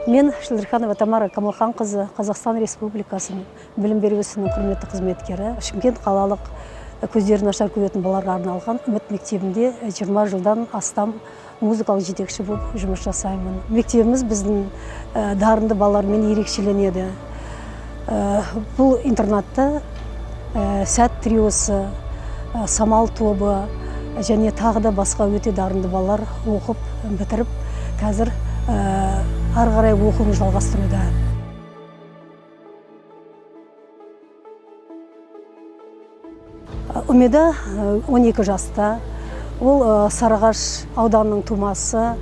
Мен Шылдырханова Тамара Камалханқызы, Қазақстан Республикасының білім беру ісінің құрметті қызметкері, Шымкент қалалық көздері нашар көретін балаларға арналған Үміт мектебінде 20 жылдан астам музыкалық жетекші болып жұмыс жасаймын. Мектебіміз біздің дарынды балалармен ерекшеленеді. Бұл интернатта Сәт триосы, Самал тобы және тағы да басқа өте дарынды балалар оқып бітіріп, қазір ары қарай оқуын жалғастыруда. Умеда 12 жаста, ол Сарыағаш ауданының тумасы,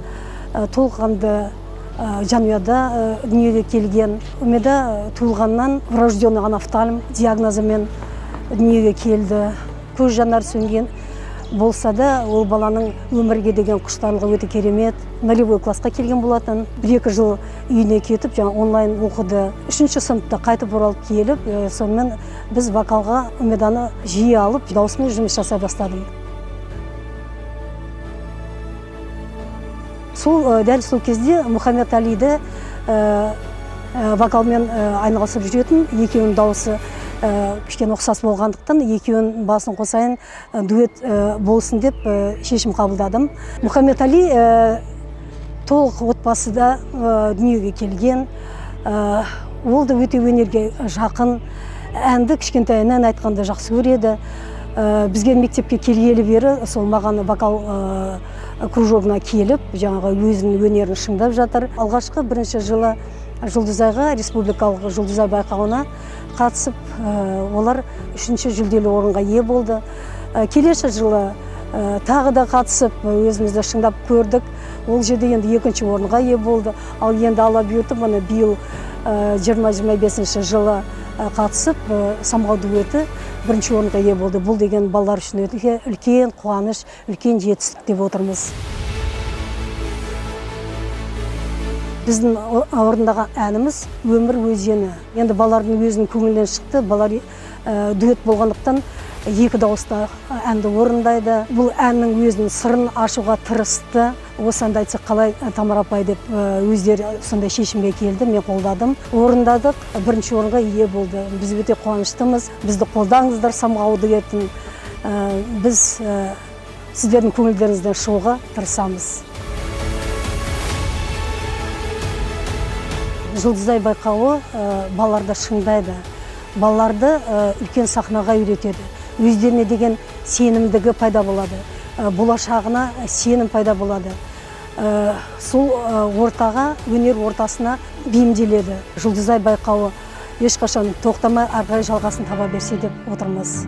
толыққанды жанұяда дүниеге келген. Умеда туылғаннан врожденный анофтальм диагнозымен дүниеге келді. Көз жанары сөнген болса да, ол баланың өмірге деген құштарлығы өте керемет. Нулевой классқа келген болатын. 1-2 жыл үйіне кетіп, жаңа онлайн оқыды. 3-ші сыныпта қайтып оралып келіп, сонымен біз вокалға Умеданы жиі алып, дауысымен жұмыс жасай бастадым. Дәл сол кезде Мұхаммед Алиді вокалмен айналысып жүретін, екеуінің дауысы кішкене ұқсас болғандықтан, екеуінің басын қосайын, дуэт болсын деп шешім қабылдадым. Мұхаммед Али толық отбасыда дүниеге келген, ол да өте өнерге жақын, әнді кішкентайынан айтқанды жақсы көреді. Бізге мектепке келгелі бері сол маған вокал кружогына келіп, жаңағы өзінің өнерін шыңдап жатыр. Алғашқы бірінші жылы Жұлдызайға, республикалық Жұлдызай байқауына қатысып, олар 3-ші жүлделі орынға ие болды. Келесі жылы тағы да қатысып, өзімізді шыңдап көрдік. Ол жерде енді 2-ші орынға ие болды. Ал енді Алла бұйыртып, міне биыл жиырма жиырма бесінші жылы қатысып, Самғау дуэті 1-ші орынға ие болды. Бұл деген балалар үшін өте үлкен қуаныш, үлкен жетістік деп отырмыз. Біздің орындаған әніміз Өмір өзені. Енді балалардың өзінің көңілінен шықты. Балалар дуэт болғандықтан екі дауыста әнді орындайды. Бұл әннің өзінің сырын ашуға тырысты. Осы әнді айтсақ қалай, Тамара апай деп өздері сондай шешімге келді. Мен қолдадым. Орындадық, 1-ші орынға ие болды. Біз өте қуаныштымыз. Бізді қолдаңыздар Самғау дуетін. Біз сіздердің көңілдеріңізден шығуға тырысамыз. Жұлдызай байқауы балаларды шыңдайды, балаларды үлкен сахнаға үйретеді, өздеріне деген сенімдігі пайда болады, болашағына сенім пайда болады. Сол ортаға, өнер ортасына бейімделеді. Жұлдызай байқауы ешқашан тоқтамай ары қарай жалғасын таба берсе деп отырмыз.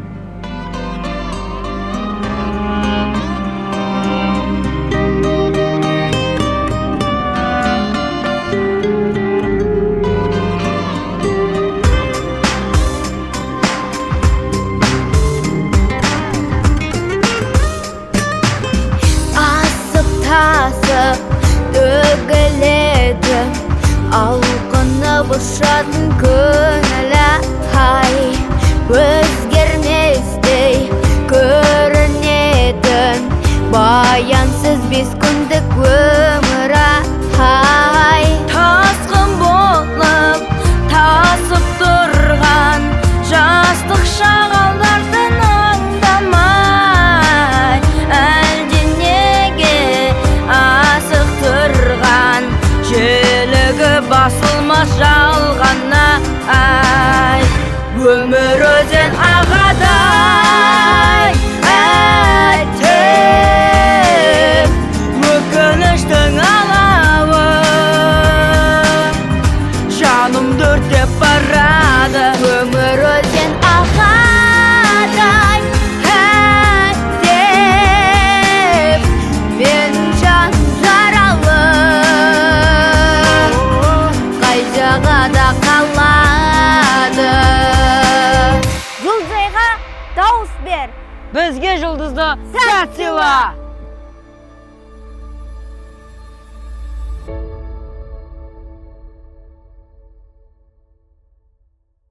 Асып тасып төгіледі, алқынып ұшатын көңіл ай, өзгерместей көрінетін баянсыз 5 күндік өмір ай. Тасқын болып тасып тұрған жастық шағалдарды аңдамай, әлденеге асықтырған желігі басылмас жалған ай. Өмір өзен ағадай, әттең өкініштің алауы жанымды өртеп барады. Өмір өзен ағадай, әттең менің жаным жаралы, қай жағада қалады. Жұлдызайға дауыс бер, бізге жұлдызды сәт сыйла.